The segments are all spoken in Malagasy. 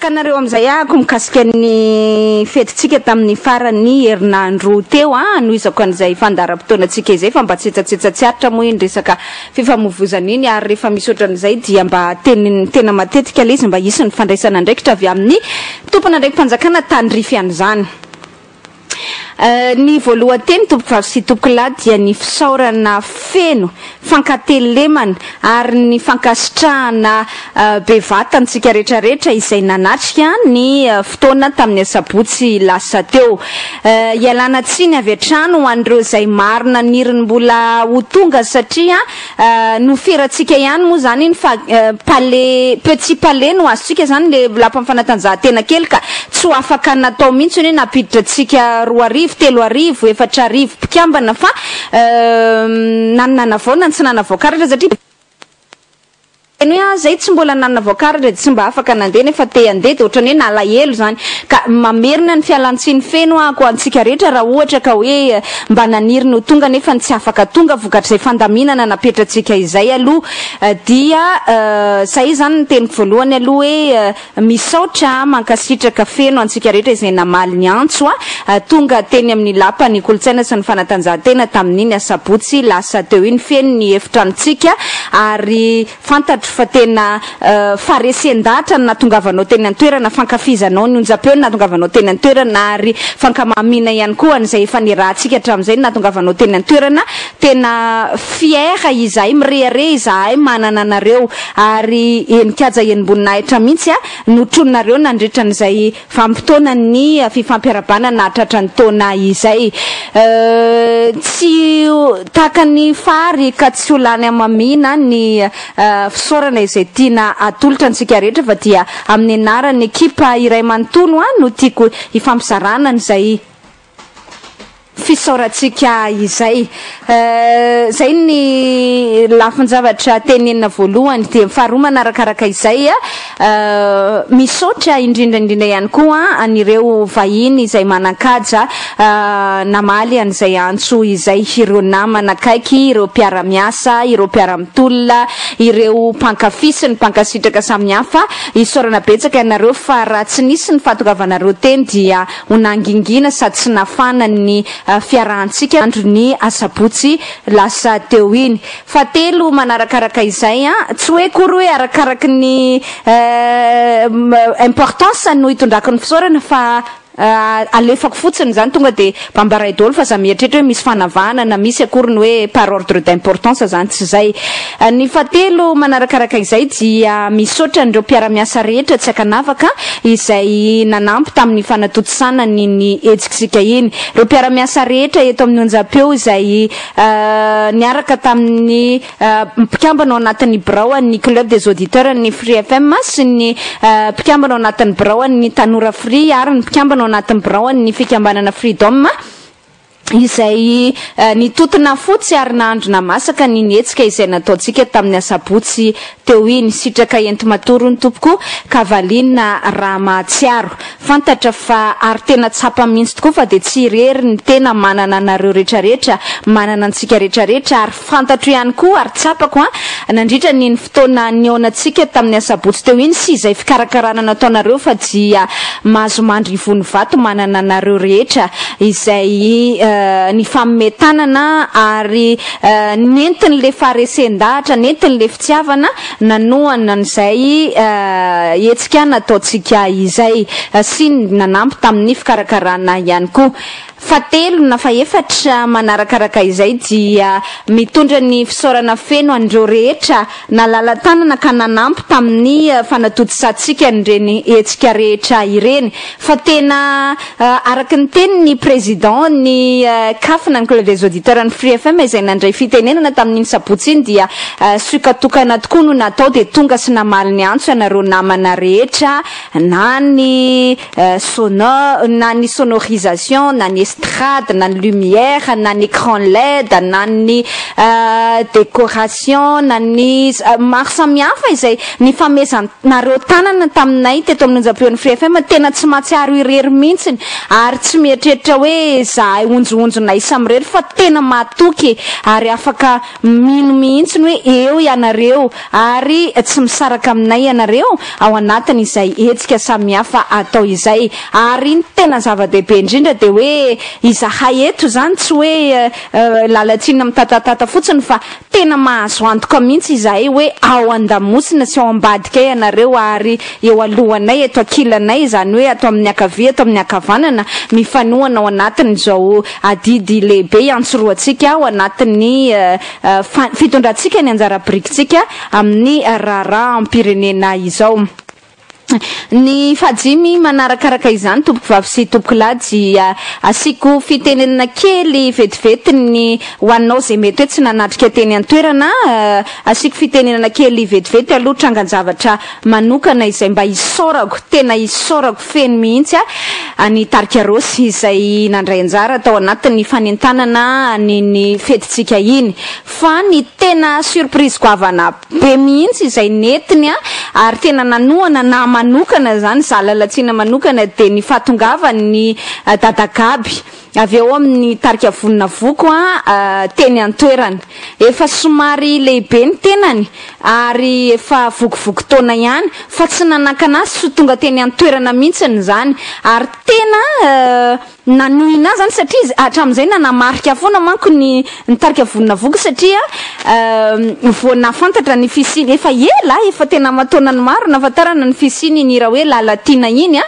Hiresaka anareo amin'izay ahako mikasika ny fetintsika tamin'ny faran'ny herinandro teo an, hanohizako an'izay fandaharam-potoanantsika izay fa mba tsetsatsetsa tsy aritra moa iny resaka fifamoivozana iny ary rehefa misy ohatran'izay dia mba teneniny tena matetika ilay izy mba hisy ny fandraisana andraikitra avy amin'ny tompon'andraiki-panjakana tandrify an'izany. Ny voalohan-teny tompokovavy sy tompokolahy dia ny fisaorana feno fankatelemana ary ny fankasitrahana bevata antsika rehetrarehetra izay nanatrika ny fotoana tamin'ny asabotsy lasa teo. Ialana tsiny avy hatrany ho an'ireo izay maro naniry ny mbola ho tonga satria Noferantsika ihany moa izany iny fa palais, petit palais no azontsika izany ilay lapan'ny fanatanjahantena kely ka tsy ho afaka natao mihitsy hoe nampiditra antsika 2000, 3000, 4000 mpikambana fa na ny nanavao na ny tsy nanavao karatra satria Teny hoe ah zay tsy mbola nanana voakaratra dia tsy mba afaka nandeha nefa te handeha dia ohatran'ny hoe nalahelo izany. Ka mamerina ny fialantsiny feno ahako antsika rehetra raha ohatra ka hoe mba naniry ny ho tonga nefa ny tsy afaka tonga vokatr'izay fandaminana napetratsika izay aloha dia zay izany ny teniko voalohany aloha hoe Misaotra, mankasitraka feno antsika rehetra izay namaly ny antso a! Tonga teny amin'ny Lapan'ny Kolontsaina sy ny Fanatanjahantena tamin'iny asabotsy lasa teo iny feno ny efitranontsika ary fantatro fa tena faharesen-dahatra ny nahatongavanao teny an-toerana, fankafizanao ny onjam-peo ny nahatongavanao teny an-toerana ary fankamamiana ihany koa an'izay efa niarahantsika hatramin'izay ny nahatongavanao teny an-toerana. Tena fier izahay, mirehareha izahay manana anareo. Ary henin-kaja henim-boninahitra mihitsy notroninareo nandritra an'izay vanim-potoanan'ny fifampiarahabana nahatratra ny taona izay. Tsy tahaka ny fary ka tsy ho lany hamamiana ny fisaorana izay tiana atolotra antsika rehetra fa dia amin'ny anaran'ny ekipa iray manontolo no tiako hifampizarana an'izay Fisaorantsika izay. Izay ny lafin-javatra tenenina voalohany. Dia ny faharoa manarakaraka izay, misaotra indrindra indrindra ihany koa an'ireo vahiny izay manan-kaja namaly an'izay antso izay, ireo namana akaiky, ireo mpiara-miasa, ireo mpiara-mitolona, ireo mpankafy sy ny mpankasitraka samihafa. Isaorana betsaka ianareo fa raha tsy nisy ny fahatongavanareo teny dia Ho nangingina sady tsy nafana ny fiarahantsika andron'ny asabotsy lasa teo iny. Fahatelo manarakaraka izay, tsy hoe akory hoe arakaraky ny importance no hitondrako ny fisaorana fa alefako fotsiny izany tonga dia bambaray daholo fa za mieritreritra hoe misy fanavahana na misy akory ny hoe par ordre d'importance izany tsy izay. Ny fahatelo manarakaraka izay dia misaotra an'ireo mpiara-miasa rehetra tsy ankanavaka izay nanampy tamin'ny fanatontosana an'iny hetsikisika iny. Ireo mpiara-miasa rehetra eto amin'ny onjam-peo izay niaraka tamin'ny mpikambana ao anatin'ny birao an'ny Club des auditeurs an'ny Free FM sy ny mpikambana ao anatin'ny birao an'ny Tanora Free ary ny mpikambana ao anatin'ny birao an'ny fikambanana Freedom izay nitotona fotsy ary nahandrona masaka ny nihetsika izay nataontsika tamin'ny asabotsy teo iny. Sitraka enti-matory hono tompoko ka valiana raha mahatsiaro. Fantatra fa ary tena tsapa mihitsy tokoa fa dia tsy irery ny tena manana anareo retraretra, manana antsika retraretra ary fantatro ihany koa ary tsapako an, nandritra ny iny fotoana nihaonantsika tamin'ny asabotsy teo iny sy izay fikarakarana nataonareo fa dia mahazo mandry ivony vato manana anareo rehetra izay nifanome tanana ary nentin'le faharesen-dahatra, nentin'le fitiavana nanohana an'izay hetsika nataontsika izay sy nanampy tamin'ny fikarakarana ihany koa. Fahatelo na fahefatra manarakaraka izay dia mitondra ny fisaorana feno an'ireo rehetra nalala-tanana ka nanampy tamin'ny fanatontsantsika an'ireny hetsika rehetra ireny fa tena araka ny tenin'ny président ny caf na ny club des auditeurs ny Free FM izay nandray fitenenana tamin'iny sabotsy iny dia sioka tokana tokoa no natao dia tonga sy namaly ny antso ianareo namana rehetra na ny Sonore, na ny sonorisation, na ny estrade, na ny lumière, na ny écran led, na ny décoration, na ny maro samihafa izay nifamezanareo tanana taminay teto amin'ny onjam-peon'ny Free FM, tena tsy mahatsiaro irery mihitsiny ary tsy mieritreritra hoe zahay onjo. honjohonjonay samirery fa tena matoky ary afaka mino mihitsy ny hoe eo ianareo ary tsy misaraka aminay ianareo ao anatin'izay hetsika samihafa atao izay. Ary ny tena zava-dehibe indrindra dia hoe izahay eto izany tsy hoe lalan-tsinona mitatatata fotsiny fa tena mahazo antoka mihitsy izahay hoe ao an-damosina sy ao ambadikay ianareo ary eo alohanay eto ankilanay, izany hoe ato amin'ny ankavia ato amin'ny ankavanana, mifanohana ao anatin'izao adidy lehibe iantsorohantsika ao anatin'ny fitondrantsika ny anjara birikintsika amin'ny raharaham-pirenena izao. Ny fahadimy manarakaraka izany, tompokovavy sy tompokolahy, dia asiako fitenenana kely vetivety ny ho anao izay mety hoe tsy nanatrika teny an-toerana. Asiako fitenenana kely vetivety aloha trangan-javatra manokana izay mba isaorako, tena isaorako feno mihitsy an'i Tarika Rossy izay nandray anjara tao anatin'ny fanentanana an'iny fetintsika iny. Fa ny tena surprise goavana be mihitsy izay nentiny ary tena nanohana anah manokana izany, za Lalatiana manokana dia ny fahatongavan'ny Dada Gaby avy eo amin'ny tarika Vonona Voko teny an-toerana. Efa somary lehibe ny tenany ary efa vokivoky taona ihany fa tsy nanakana azy tsy ho tonga teny an-toerana mihitsiny izany ary tena nanohina ahy izany satria izy hatramin'izay nanamarika foana manko ny nitarika vonona voky satria vao nahafantatra ny fisiany efa ela efa tena aman-taonany maro nahafantarana ny fisiany iny hira hoe Lalatiana iny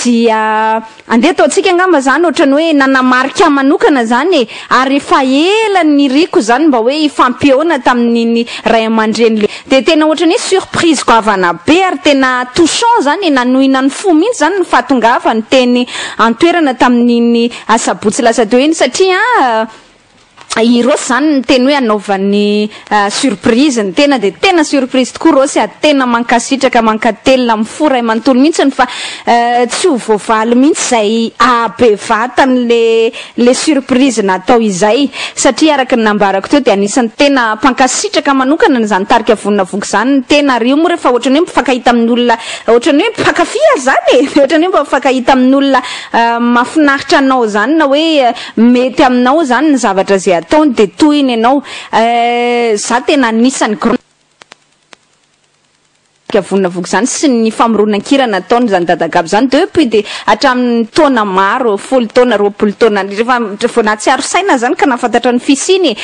dia andeha ataontsika angamba izany ohatran'ny hoe nanamarika ahy manokana izany e ary efa ela niriko izany mba hoe hifampihaona tamin'iny ray aman-dreny le dia tena ohatran'ny hoe surprise goavana be ary tena touchant izany e, nanohina ny fo mihitsy izany ny fahatongavany teny an-toerana tamin'iny asabotsy lasa teo iny satria i Rossy izany niteny hoe hanaovany surprise ny tena dia tena surprise tokoa Rossy a, tena mankasitraka mankatelina amin'ny fo iray manontolo mihitsiny fa tsy ho voavaly mihitsy izay hahabevatany le surprise natao izay satria araka ny nambarako teo dia anisan'ny tena mpankasitraka manokana an'izany tarika vonona voky izany ny tena ary io moa rehefa ohatran'ny hoe mifankahita amin'olona ohatran'ny hoe mpankafy ary izany e ohatran'ny hoe mba mifankahita amin'olona mahafinaritra anao izany na hoe mety aminao izany ny zavatra izay ataony dia tohiny ianao za tena anisan'ny Vonona voky izany sy ny famoronan-kira nataony izany Dada Gaby izany depuis dia hatramin'ny taona maro, 10 taona, 20 taona, rehefa vao nahatsiaro saina izany ka nahafantatra ny fisiany e,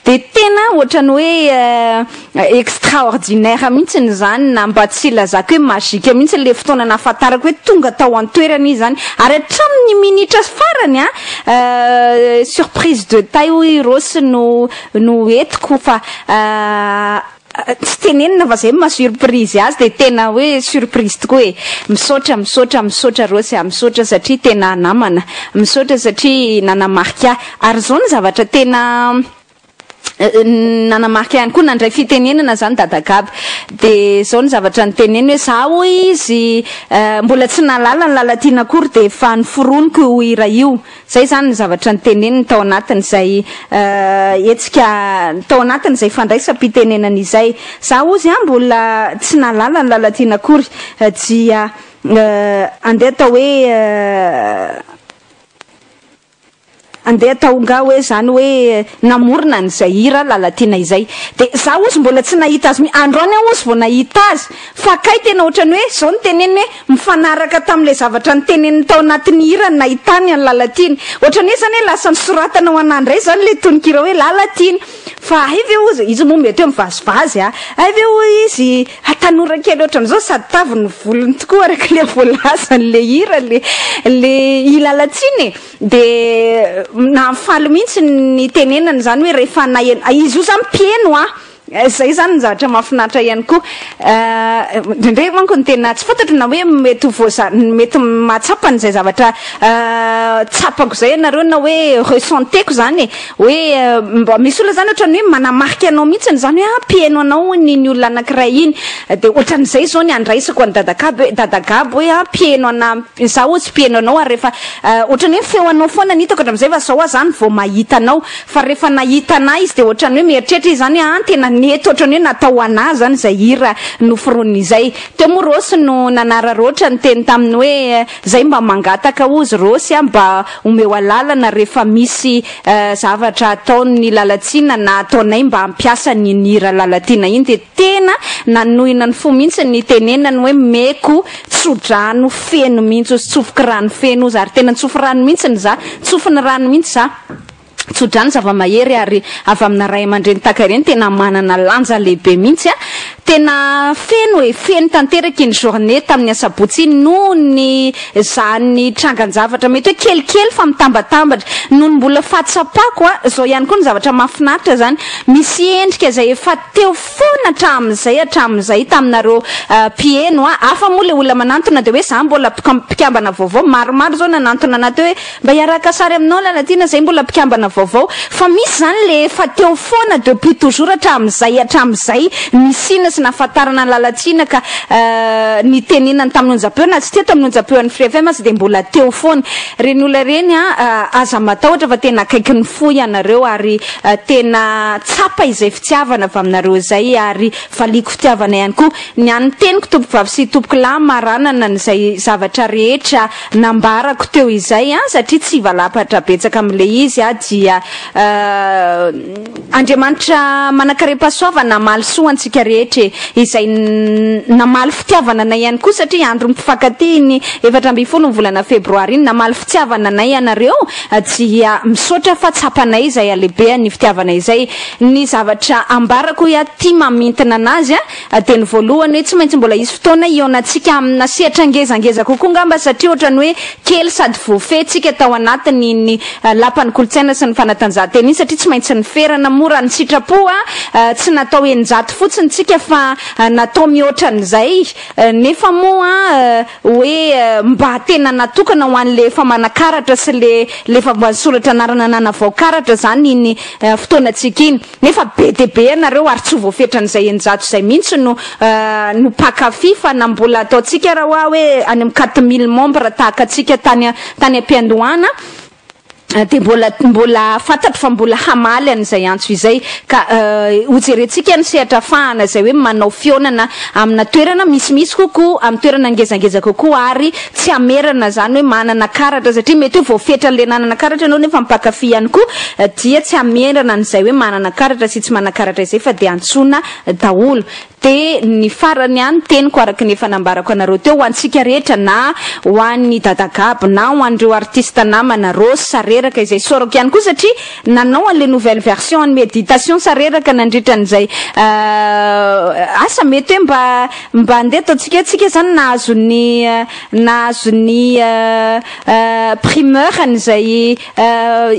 dia tena ohatran'ny hoe extraordinaire mihitsy izany na mba tsy hilazako hoe magique mihitsy ilay fotoana nahafantarako hoe tonga tao an-toerana izy izany ary hatramin'ny minitra farany an, surprise de taille hoy i Rossy no no entiko fa Tsy tenenina fa zay maha surprise azy dia tena hoe surprise tokoa e! Misaotra misaotra misaotra Rossy a! Misaotra satria tena namana, misaotra satria nanamarika ahy ary zao ny zavatra tena nanamarika ihany koa nandray fitenenana zany Dada Gaby dia zao ny zavatra niteneniny hoe za hoy izy mbola tsy nahalala ny Lalatiana akory dia efa noforoniko io hira io. Izay izany ny zavatra noteneniny tao anatin'izay hetsika, tao anatin'izay fandraisam-pitenenana izay. Za hozy an, mbola tsy nahalala an'i Lalatiana akory dia andeha atao hoe, andeha atao nga hoe izany hoe namorona an'izay hira Lalatiana izay. Dia za hozy mbola tsy nahita azy mihitsy, androany aho hozy vao nahita azy, fa kay tena ohatran'ny hoe izao no teneniny hoe, Mifanaraka tamin'ilay zavatra noteneniny tao anatin'ny hira ny nahitany an'i Lalatiana. Ohatran'ny hoe izany hoe lasa nosoratana ho anà indray izany ilay tononkira hoe Lalatiana. Fa hay ve hozy, izy moa mety hoe mivazivazy a! Hay ve hoy izy, tanora kely ohatran'izao sady tavy ny volony tokoa araka ilay voalazan'ilay hira ilay ilay i Lalatiana e! Dia nahafaly mihitsy ny nitenenany izany hoe rehefa naheno, izy io izany mpihaino a! Zay zany ny zavatra mahafinaritra ihany koa. Indraindray manko ny tena tsy fantatro na hoe mety ho voaza- mety mahatsapa an'izay zavatra tsapako izay ianareo na hoe ressenteko zany e. Hoe mba misy olona zany ohatran'ny hoe manamarika anao mihitsiny zany hoe ah mpihaino anao hono iny olona anankiray iny. Dia ohatran'izay izao ny andraisako an'i Dada Gaby hoe Dada Gaby hoe ah mpihaino anà, izaho hozy mpihaino anao ary rehefa ohatran'ny hoe feo anao foana no hitako hatramin'izay fa izao aho zany vao mahita anao. Fa rehefa nahita anah izy dia ohatran'ny hoe mieritreritra izy zany hoe an tena nety ohatran'ny hoe natao ho anah zany izay hira noforoniny izay. Teo moa Rossy no nanararaotra niteny taminy hoe zay mba mangataka hozy Rossy a mba omeo alalana rehefa misy zavatra ataon'ny Lalatiana na ataonay mba hampiasa an'iny hira Lalatiana iny dia tena nanohina ny fo mihitsy ny nitenenany hoe meko tso-drano feno mihitsy ozy tsofiko rano feno ozy ary tena nitsofy rano mihitsy za tsofiny rano mihitsy za. Tsodrano zava-mahery ary avy amina ray aman-dreny tahaka ireny tena manana lanja lehibe mihitsy a! Tena feno e! Feno tanteraka iny journée tamin'ny asabotsy iny noho ny zany trangan-javatra mety hoe kelikely fa mitambatambatra noho ny mbola fahatsapako a! Zao ihany koa ny zavatra mahafinaritra zany misy endrika izay efa teo foana hatramin'izay hatramin'izay taminareo mpiheno a! Hafa moa le olona manantona dia hoe za mbola mpikambana vaovao maromaro zao nanantona anah teo hoe Mba hiaraka sary aminao Lalatiana zay mbola mpikambana vaovao fa misy zany le efa teo foana depuis toujours hatramin'izay hatramin'izay nisiana sy nahafantarana an'i Lalatiana ka nitenenany tamin'ny onjam-peo na tsy teto amin'ny onjam-peo an'ny Free FM aza dia mbola teo foana ireny olona ireny a aza matahotra fa tena akaikin'ny fo ianareo ary tena tsapa izay fitiavana avy aminareo izay ary valiako fitiavana ihany koa ny an'ny teniko tompokovavy sy tompokolahy maranana an'izay zavatra rehetra nambarako teo izay an, satria tsy hivalapatra betsaka amin'ilay izy aho dia Andriamanitra manankarem-pahasoavana hamaly soa antsika rehetra e, izay namaly fitiavana anay ihany koa satria andron'ny mpifankatia iny 14 ny volana febroary iny, namaly fitiavana anay ianareo dia misaotra fa tsapanay izay halehibehan'ny fitiavana izay. Ny zavatra ambarako hoy aho tia mamintina anazy an, Dia ny voalohany hoe tsy maintsy mbola hisy fotoana hihaonantsika amina sehatra ngezangeza kokoa angamba satria ohatran'ny hoe kely sady voafehy tsika tao anatin'iny lapan'ny kolontsaina sy ny fanatanjahantena iny satria tsy maintsy niferana moa raha ny sitrapo tsy natao 600 fotsiny tsika fa natao mihoatra an'izay nefa moa hoe mba tena natokana ho an'le efa manan-karatra sy le le efa mba nisoratra anarana nanavao karatra izany iny fotoanantsika iny. Nefa be dia be ianareo ary tsy ho voafetran'izay 600 izay mihitsy no no mpankafy fa na mbola ataontsika ara hoa hoe any amin'ny 4000 membres tahaka antsika tany tany am-piandohana dia mbola mbola fantatro fa mbola hamaly an'izay antso izay ka hojerentsika ny sehatra afahana izay hoe manao fihaonana amina toerana misimisy kokoa amin'ny toerana ngezangeza kokoa ary tsy hamerana izany hoe manana karatra satria mety hoe voafetran'ilay nanana karatra ianao nefa mpankafy ihany koa dia tsy hamerana an'izay hoe manana karatra sy tsy manan-karatra izay fa dia antsoina daholo. Dia ny farany ihany teniko araka ny efa nambarako anareo teo ho antsika rehetra na ho an'i Dada Gaby na ho an'ireo artista namana Rose Sareraka izay isaorako ihany koa satria nanao an'ilay nouvelle version an'ny méditation Sareraka nandritra an'izay asa mety hoe mba Mba andeha ataontsika hoe tsika zany nahazo ny nahazo ny primeur an'izay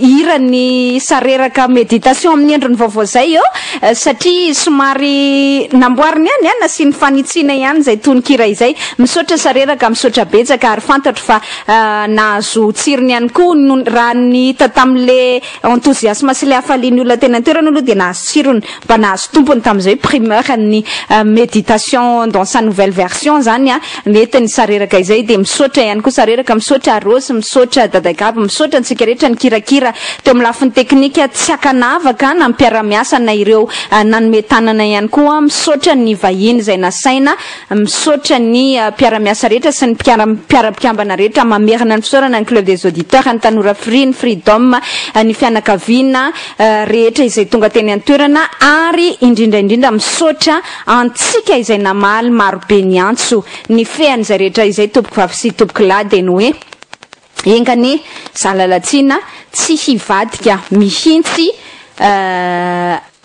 hiran'ny sareraka méditation amin'ny endriny vaovao izay eo satria somary namboariny ihany an, nasiany fanitsiana ihany izay tononkira izay. Misaotra sareraka, misaotra betsaka ary fantatro fa nahazo tsirony ihany koa no raha ny hita tamin'le enthousiasme sy le hafalian'ny olona teny an-toerana aloha dia nahazo tsirony. Mba nahazo tompony tamin'izay hoe primeur ny méditation dans sa nouvelle version zany an, nentiny Sareraka izay dia misaotra ihany koa Sareraka, misaotra Rose, misaotra Dadagaby, misaotra antsika rehetra nikirakira teo amin'ny lafiny teknika tsy ankanavaka na mpiara-miasa na ireo nanome tanana ihany koa, misaotra ny vahiny izay nasaina, misaotra ny mpiara-miasa rehetra sy ny mpiara-mpikambana rehetra, mamerina ny fisaorana ny Club des auditeurs, ny Tanora Free, ny Freedom, ny fianakaviana, rehetra izay tonga teny an-toerana ary indrindra indrindra misaotra antsika izay namaly marobe ny antso. Ny fean'izay rehetra izay tompokovavy sy tompokolahy dia ny hoe enga anie za Lalatiana tsy hivadika mihitsy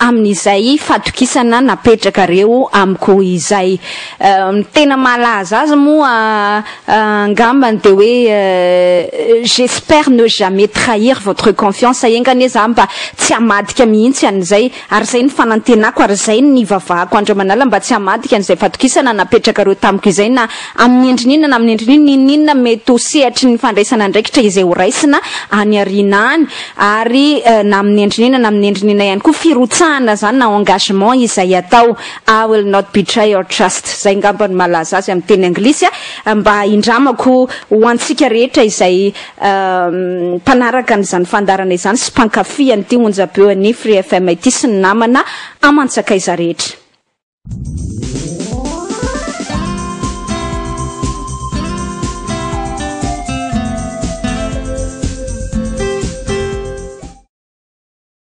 amin'izay fatokisana napetrakareo amiko izay. Ny tena mahalaza azy moa angambany dia hoe j'espère ne jamais trahir votre confiance, enga anie za mba tsy hamadika mihitsy an'izay, ary izay no fanantenako ary izay no nivavahako andro aman'alina mba tsy hamadika an'izay fatokisana napetrakareo tamiko izay na amin'ny endriny inona na amin'ny endriny inona, n'inon'inona mety ho sehatry ny fandraisana andraikitra izay ho raisina any aoriana any ary na amin'ny endriny inona na amin'ny endriny inona ihany koa firotsahana. firotsahana zany na engagement izay atao. "I will not betray your trust", zay ngamba no malaza azy amin'ny teny anglisy a, mba indramako ho antsika rehetra izay mpanaraka an'izany fandarana izany sy mpankafy an'ity onjam-peo ny Free FM ity sy ny namana amantsakaiza rehetra.